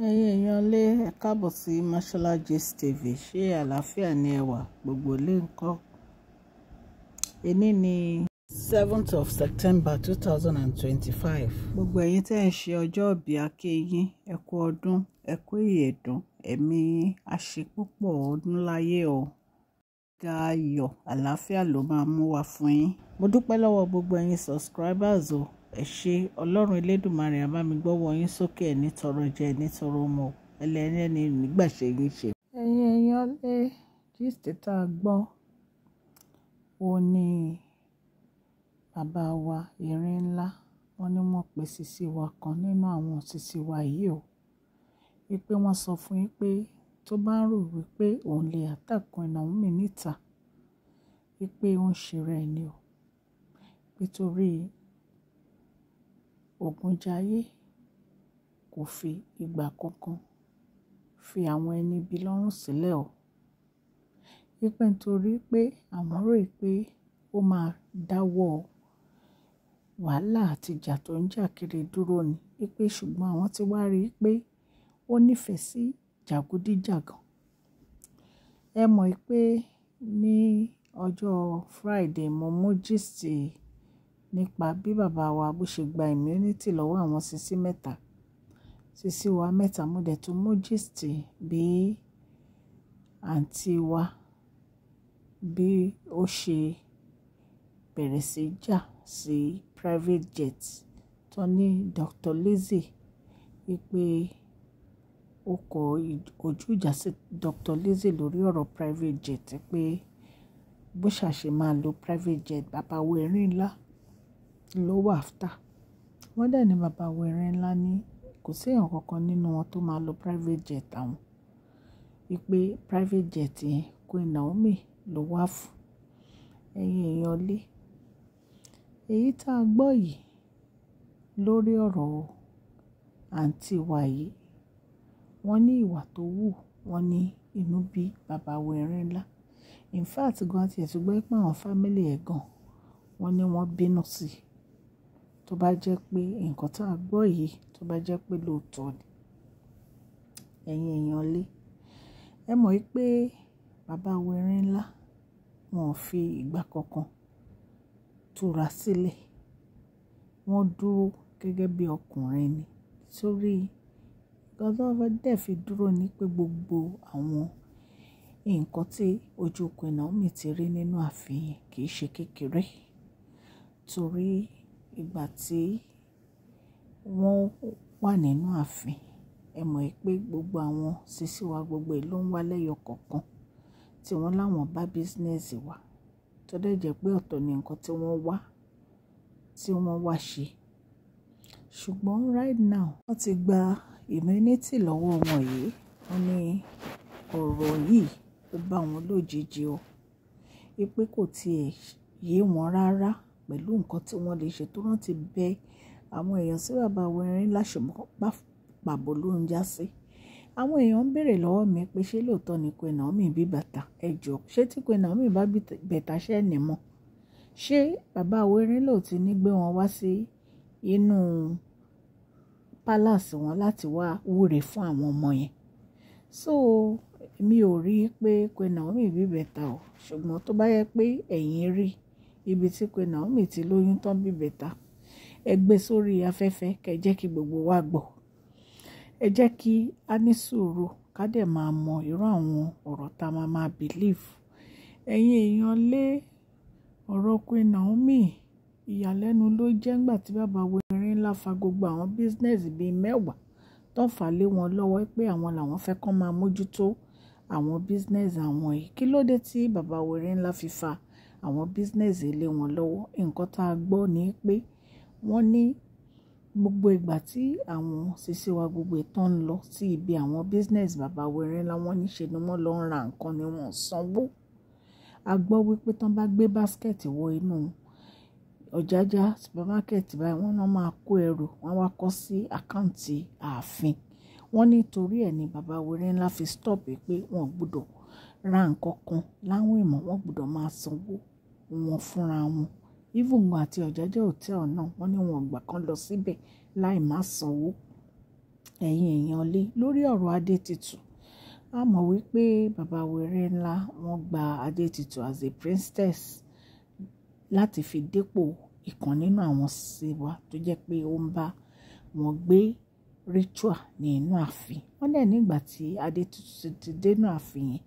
Ẹ̀yin èèyàn lé, ẹ káàbọ̀ sí Mashola Gist TV. Ṣé àlàáfíà ni ẹ wà? Gbogbo ilé ńkọ́? Èní ni 7th of September 2025. Gbogbo ẹ̀yin tẹ́ ẹ̀ ń ṣe ọjọ́ ìbí, a kí yín, ẹ kú ọdún, ẹ kú ìyèdún, ẹ̀mí yín á ṣe púpọ̀ ọdún láyé o. Ga ayọ̀, àlàáfíà ló máa mú wá fún yín. Mo dúpẹ́ lọ́wọ́ gbogbo ẹ̀yin subscribers o. Ẹ ṣé, Ọlọ́run Elédùmarè á bá mi gbọ́wọ́ yín sókè, ẹ̀ ní tọrọ jẹ, ẹ̀ ní tọrọ mu, ẹlẹ́ni nígbà ṣe yín ṣe. Ẹ̀yin èèyàn lé, gist tá a gbọ́, ó ní bàbá wa Erin Ńlá, wọ́n ní wọ́n pe sisi wa kan nínú àwọn sisi wa yìí o. Wípé wọ́n sọ fún yín pé tó bá ń rò wípé òun lè attack Queen Naomi níta, wípé ó ń ṣe rẹ̀ ni o. Nítorí Ògúnjáyé kò fi ìgbà kankan fi àwọn ẹni bí lọ́rùn sílẹ̀ o. Wípé nítorí pé àwọn rò pé ó máa dáwọ́ wàhálà àti ìjà tó ń jà kiri dúró ni. Wípé ṣùgbọ́n àwọn ti wá rí i pé ó nífẹ̀ẹ́ sí jàgídíjàgan. Ẹ mọ̀ pé ní ọjọ́ Friday mo mú gist nípa bí bàbá wa bó ṣe gba immunity lọ́wọ́ àwọn sisi mẹ́ta. Sisi wa mẹ́ta, mo dẹ̀ tún mú gist bí àǹtí wa bí ó ṣe bẹ̀rẹ̀ sí jà sí private jet tó ní Dr. Lizzie, wípé ó kọ ojú ìjà sí Dr. Lizzie lórí ọ̀rọ̀ private jet, pé bó ṣàṣe máa lo private jet, bàbá wa Erin Ńlá ló wà after. Wọ́n dẹ̀ ní bàbá wa Erin Ńlá ní kò sí èèyàn kankan nínú wọn tó máa lo private jet àwọn. Wípé private jet yẹn Queen Naomi ló wà fún. Ẹ̀yin èèyàn lé, èyí tá a gbọ́ yìí lórí ọ̀rọ̀ àǹtí wa yìí, wọ́n ní ìwà tó wù, wọ́n ní inú bí bàbá wa Erin Ńlá. In fact gan, tí ẹ ti gbọ́ pé àwọn family ẹ̀ gan, wọ́n ní wọ́n bínú sí i. Tó bá jẹ́ pé nǹkan tá a gbọ́ yìí, tó bá jẹ́ pé lóòótọ́ ni. Ẹ̀yin èèyàn lé, ẹ mọ̀ pé bàbá wa Erin Ńlá wọn ò fi ìgbà kankan túra sílẹ̀. Wọ́n dúró gẹ́gẹ́ bí ọkùnrin ni. Torí nǹkan tó dẹ̀ fi dúró ní pé gbogbo àwọn nǹkan tí ojú Queen Naomi ti rí nínú ààfin yẹn kì í ṣe kékeré. Torí ìgbà tí wọ́n wà nínú ààfin, ẹ mọ̀ pé gbogbo àwọn sisi wa gbogbo ló ń wá lẹ́yọ kọ̀ọ̀kan tí wọ́n láwọn bá business wá. Tó dẹ̀ jẹ́ pé ọ̀tọ̀ ni nǹkan tí wọ́n wá, tí wọ́n wá ṣe. Ṣùgbọ́n right now wọ́n ti gba immunity lọ́wọ́ wọn yìí. Wọ́n ní ọ̀rọ̀ yìí ó bá wọn lójijì o. Wípé kò tíì yé wọn rárá pẹ̀lú nǹkan tí wọ́n lè ṣe tó rántí bẹ àwọn èèyàn sí bàbá wa Erin Ńlá, ṣùgbọ́n pàbó ló ń jásí. Àwọn èèyàn ń béèrè lọ́wọ́ mi pé ṣé lóòótọ́ ni Queen Naomi bí bàtà? Ẹ jọ, ṣé tí Queen Naomi bá bí bàtà ṣẹ́ ní mọ̀? Ṣé bàbá wa Erin ló ti ní gbé wọn wá sí inú palace wọn láti wá wúre fún àwọn ọmọ yẹn? So mi ò rí pé Queen Naomi bí bàtà o. Ṣùgbọ́n tó bá yẹ pé ẹ̀yin rí ibi tí Queen Naomi ti lóyún tán bí bàtà, ẹ gbé sórí afẹ́fẹ́ kẹ́ jẹ́ kí gbogbo wa gbọ́. Ẹ jẹ́ kí a ní sùúrù ká dẹ̀ máa mọ irú àwọn ọ̀rọ̀ tá a máa believe. Ẹ̀yin èèyàn lé, ọ̀rọ̀ Queen Naomi ìyàlẹ́nu ló jẹ́ nígbà tí bàbá wa Erin Ńlá fa gbogbo àwọn business bíi mẹ́wàá tó ń fà lé wọn lọ́wọ́ pé àwọn làwọn fẹ́ kó máa mójútó àwọn business àwọn yìí. Kí ló dé tí bàbá wa Erin Ńlá fi fa àwọn business lé wọn lọ́wọ́? Nǹkan tá a gbọ́ ni pé wọ́n ní gbogbo ìgbà tí àwọn sisi wa gbogbo tó ń lọ sí ibi àwọn business bàbá wa Erin Ńlá, wọ́n ní ṣe ni wọ́n lọ ń ra nǹkan ni wọ́n sanwó. A gbọ́ wípé tán bá gbé basket wọ inú Ọ̀jájá supermarket báyìí, wọ́n náà máa kó ẹrù, wọ́n wá kọ sí àkáǹtì ààfin. Wọ́n ní torí ẹ̀ ni bàbá wa Erin Ńlá fi stop pé wọ́n gbọdọ̀ ra nǹkan kan láwìn mọ́, wọ́n gbọdọ̀ máa sanwó wọn fúnra wọn. Even àti Ọ̀jájá hotel náà, wọ́n ní wọn gbà kan lọ síbẹ̀ láì má sanwó. Ẹ̀yin èèyàn lé lórí ọ̀rọ̀ Adétutù, a mọ̀ wípé bàbá Erenla wọ́n gba Adétutù as a princess láti fi dépò ìkan nínú àwọn sí wa tó jẹ́ pé ó ń bá wọn gbé ritual ní inú ààfin. Wọ́n dẹ̀ nígbà tí Adétutù ti dé inú ààfin yẹn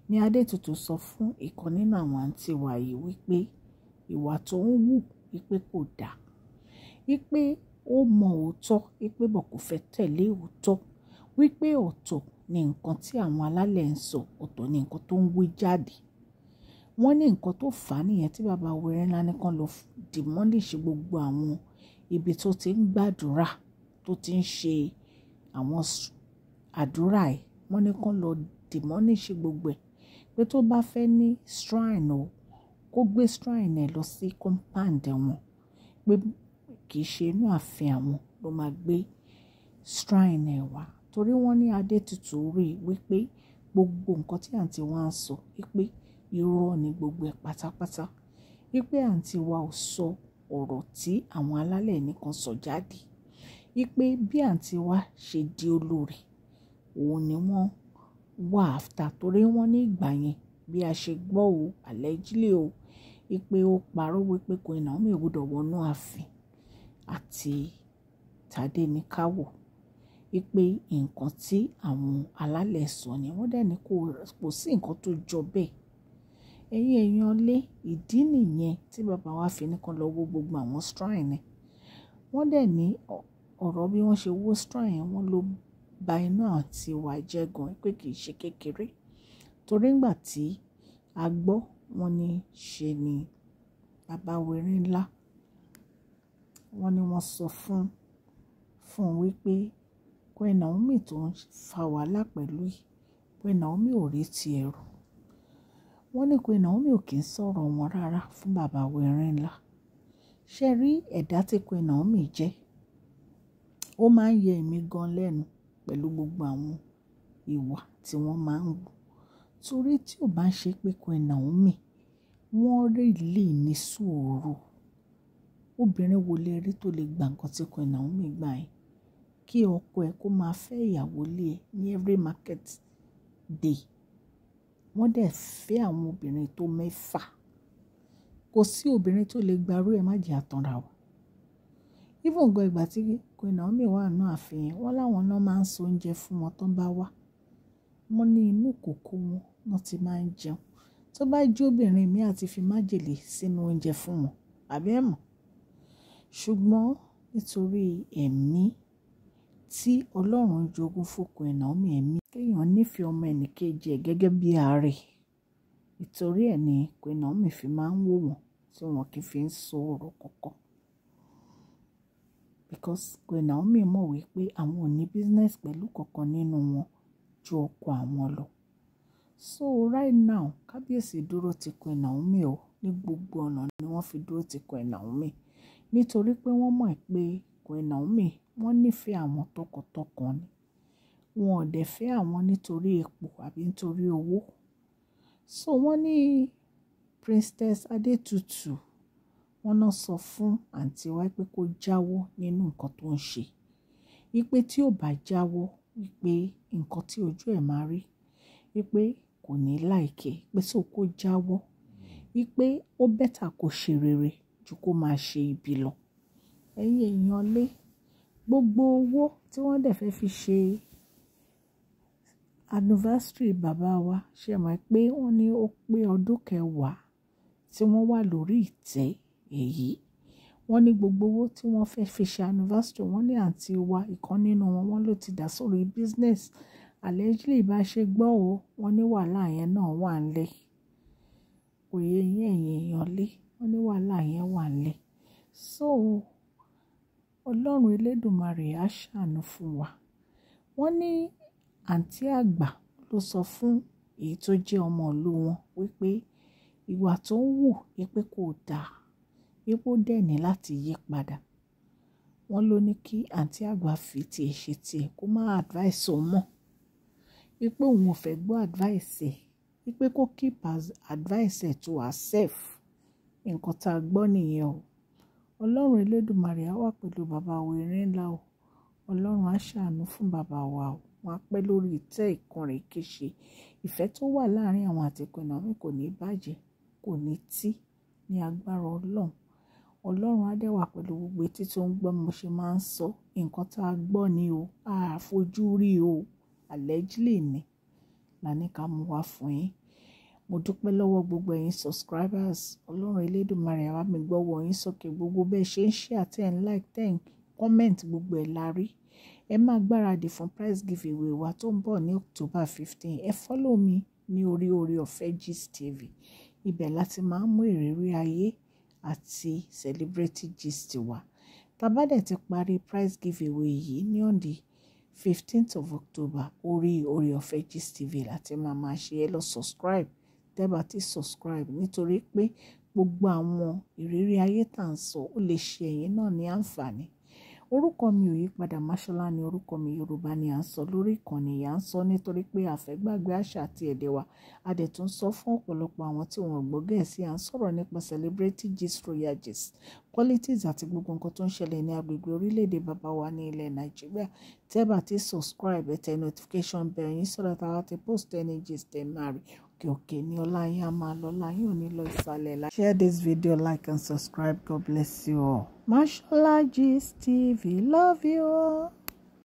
ni Adétutù sọ fún ìkan nínú àwọn àǹtí wa yìí wípé ìwà tó ń wù wípé kò dáa, wípé ó mọ òótọ́, wípé bọ̀ kò fẹ́ tẹ̀lé òótọ́, wípé ọ̀tọ̀ ni nǹkan tí àwọn alálẹ̀ ń sọ, ọ̀tọ̀ ni nǹkan tó ń wí jáde. Wọ́n ní nǹkan tó fà á nìyẹn tí bàbá Erenla ní kan lọ demolish gbogbo àwọn ibi tó ti ń gbàdúrà, tó ti ń ṣe àwọn àdúrà ẹ̀. Wọ́n ní kan lọ demolish gbogbo ẹ̀ pé tó bá fẹ́ ní shrine o, kó gbé shrine ẹ̀ lọ sí compound wọn, pé kì í ṣe inú ààfin àwọn ló máa gbé shrine ẹ̀ wá. Torí wọ́n ní Adétutù rí wípé gbogbo nǹkan tí àǹtí wa ń sọ wípé irọ́ ni gbogbo ẹ̀ pátápátá, wípé àǹtí wa ò sọ ọ̀rọ̀ tí àwọn alálẹ̀ nìkan sọ jáde, wípé bí àǹtí wa ṣe di olórí, òun ni wọ́n wà after. Torí wọ́n ní ìgbà yẹn bí a ṣe gbọ́ o, allegedly o, wípé ó parọ́ wípé Queen Naomi gbọdọ̀ wọnú ààfin àti Tádéníkáwò, wípé nǹkan tí àwọn alálẹ̀ sọ ni wọ́n dẹ̀ ní kò sí nǹkan tó jọ bẹ́ẹ̀. Ẹ̀yin èèyàn lé, ìdí nìyẹn tí bàbá wa fi ní kan lọ wó gbogbo àwọn shrine. Wọ́n dẹ̀ ní ọ̀rọ̀ bí wọ́n ṣe wó shrine wọ́n ló ba inú àǹtí wa jẹ́ gan pé kì í ṣe kékeré. Torí ìgbà tí a gbọ́ wọ́n ní ṣe ni bàbá Erenla, wọ́n ní wọ́n sọ fún wípé Queen Naomi tó ń fa wàhálà pẹ̀lú yìí, Queen Naomi ò rí ti ẹrù. Wọ́n ní Queen Naomi ò kí ń sọ̀rọ̀ wọn rárá fún bàbá Erenla. Ṣé rí ẹ̀dá tí Queen Naomi jẹ́? Ó máa ń yẹ èmi gan lẹ́nu pẹ̀lú gbogbo àwọn ìwà tí wọ́n máa ń wù. Torí tí ò bá ń ṣe pé Queen Naomi, wọ́n really ní sùúrù. Obìnrin wo lè rí tó lè gba nǹkan tí Queen Naomi gbà yẹn? Kí ọkọ ẹ kó máa fẹ́ ìyàwó lé ẹ ní every market day. Wọ́n dẹ̀ fẹ́ àwọn obìnrin tó mẹ́fà. Kò sí obìnrin tó lè gba irú ẹ, má jẹ àtànrà wa. Even gan ìgbà tí Queen Naomi wà nínú ààfin yẹn, wọ́n láwọn náà máa ń so oúnjẹ fún wọn tó bá wá. Wọ́n ní inú kòkó wọn náà ti máa ń jẹun. Tó bá jẹ́ obìnrin mi àti fi májèlé sínú oúnjẹ fún wọn, àbí ẹ mọ̀? Ṣùgbọ́n nítorí ẹ̀mí tí Ọlọ́run jogún fún Queen Naomi, ẹ̀mí kéèyàn nífẹ̀ẹ́ ọmọ ẹnì kejì ẹ̀ gẹ́gẹ́ bí ààrẹ. Nítorí ẹ̀ ni Queen Naomi fi máa ń wò wọ́n tí wọ́n kì í fi ń sọ ọ̀rọ̀ kankan. Because Queen Naomi mọ̀ wípé àwọn ò ní business pẹ̀lú kankan nínú wọn ju ọkọ àwọn lọ. So right now, kábíyèsí dúró ti Queen Naomi o. Ní gbogbo ọ̀nà ni wọ́n fi dúró ti Queen Naomi. Nítorí pé wọ́n mọ̀ pé Queen Naomi wọ́n nífẹ̀ẹ́ àwọn tọkàntọkàn ni. Wọn ò dẹ̀ fẹ́ àwọn nítorí ipò àbí nítorí owó. So wọ́n ní Princess Adétutù, wọ́n náà sọ fún àǹtí wa pé kó jáwọ́ nínú nǹkan tó ń ṣe. Wípé tí ó bá jáwọ́, wípé nǹkan tí ojú ẹ̀ máa rí, wípé kò ní like ẹ, pé so kó jáwọ́, wípé ó better kó ṣe rere ju kó máa ṣe ibi lọ. Ẹ̀yin èèyàn lé, gbogbo owó tí wọ́n dẹ̀ fẹ́ fi ṣe anniversary bàbá wa, ṣé ẹ mọ̀ pé wọ́n ní ó pé ọdún kẹwàá tí wọ́n wà lórí ìtẹ́ èyí. Wọ́n ní gbogbo owó tí wọ́n fẹ́ fi ṣe anniversary, wọ́n ní àǹtí wa ìkan nínú wọn, wọ́n ló ti dà sórí business. Allegedly bá ṣe gbọ́ o, wọ́n ní wàhálà yẹn náà wà nílẹ̀. Kò yé yín ẹ̀yin èèyàn lé, wọ́n ní wàhálà yẹn wà nílẹ̀. So Ọlọ́run Elédùmarè á ṣàánú fún wa. Wọ́n ní àǹtí àgbà ló sọ fún èyí tó jẹ́ ọmọ ìlú wọn wípé ìwà tó ń wù wípé kò dáa, wípé ó dẹ̀ ní láti yí padà. Wọ́n ló ní kí àǹtí àgbà fi tí ẹ ṣe tí ẹ kó má advice òun mọ́. Wípé òun ò fẹ́ gbọ́ advice ẹ̀, wípé kó keep advice ẹ̀ to herself. Nǹkan tá a gbọ́ nìyẹn o. Ọlọ́run Elédùmarè á wà pẹ̀lú bàbá wa Erenla o. Ọlọ́run á ṣàánú fún bàbá wa o. Wọ́n á pẹ́ lórí ìtẹ́ ìkànnì kéṣe. Ìfẹ́ tó wà láàrin àwọn àti Queen Naomi kò ní bàjẹ́, kò ní tí ní agbára Ọlọ́run. Ọlọ́run á dẹ̀ wà pẹ̀lú gbogbo etí tó ń gbọ́. Mo ṣe máa ń sọ, nǹkan tá a gbọ́ ni o, a fojú rí o, allegedly ni la ní ká mú wá fún yín. Mo dúpẹ́ lọ́wọ́ gbogbo ẹ̀yin subscribers. Ọlọ́run Elédùmarè á bá mi gbọ́wọ́ yín sókè. Gbogbo bẹ́ẹ̀ ṣe ń share, tẹ́ ń like, tẹ́ ń comment, gbogbo ẹ̀ la rí. Ẹ máa gbáradì fún prize giveaway wa tó ń bọ̀ ní October 15. Ẹ follow mi ní orí Oore Ọ̀fẹ́ Gist TV. Ibẹ̀ láti máa ń mú ìrírí ayé àti celebrity gist wa. Tá bá dẹ̀ ti parí prize giveaway yìí ní on the 15th of October, orí Oore Ọ̀fẹ́ Gist TV láti máa ṣe. Ẹ lọ subscribe tẹ́ bá ti subscribe, nítorí pé gbogbo àwọn ìrírí ayé tá à ń sọ, ó lè ṣe ẹ̀yin náà ní àǹfààní. Orúkọ mi ò yí padà, Máṣọ́lá ni orúkọ mi. Yorùbá ni à ń sọ lórí ìkànnì yìí. À ń sọ nítorí pé a fẹ́ gbàgbé àṣà àti èdè wa. A dẹ̀ tún sọ fún ọ̀pọ̀lọpọ̀ àwọn tí wọ́n gbọ́ Gẹ̀ẹ́sì. À ń sọ̀rọ̀ nípa celebrity gist, royal gist, politics àti gbogbo nǹkan tó ń ṣẹlẹ̀ ní agbègbè orílẹ̀-èdè bàbá wa ní ilẹ̀ Nàìjíríà. Tẹ́ bá ti subscribe, ẹ tẹ notification bell yín so that a ti post any gist, ẹ máa rí. Òkè òkè ní ọlá yín á máa lọ, ọlá yín ò ní lọ ìsàlẹ̀. Share this video, like and subscribe. God bless you all. Mashola Gist TV, love you all.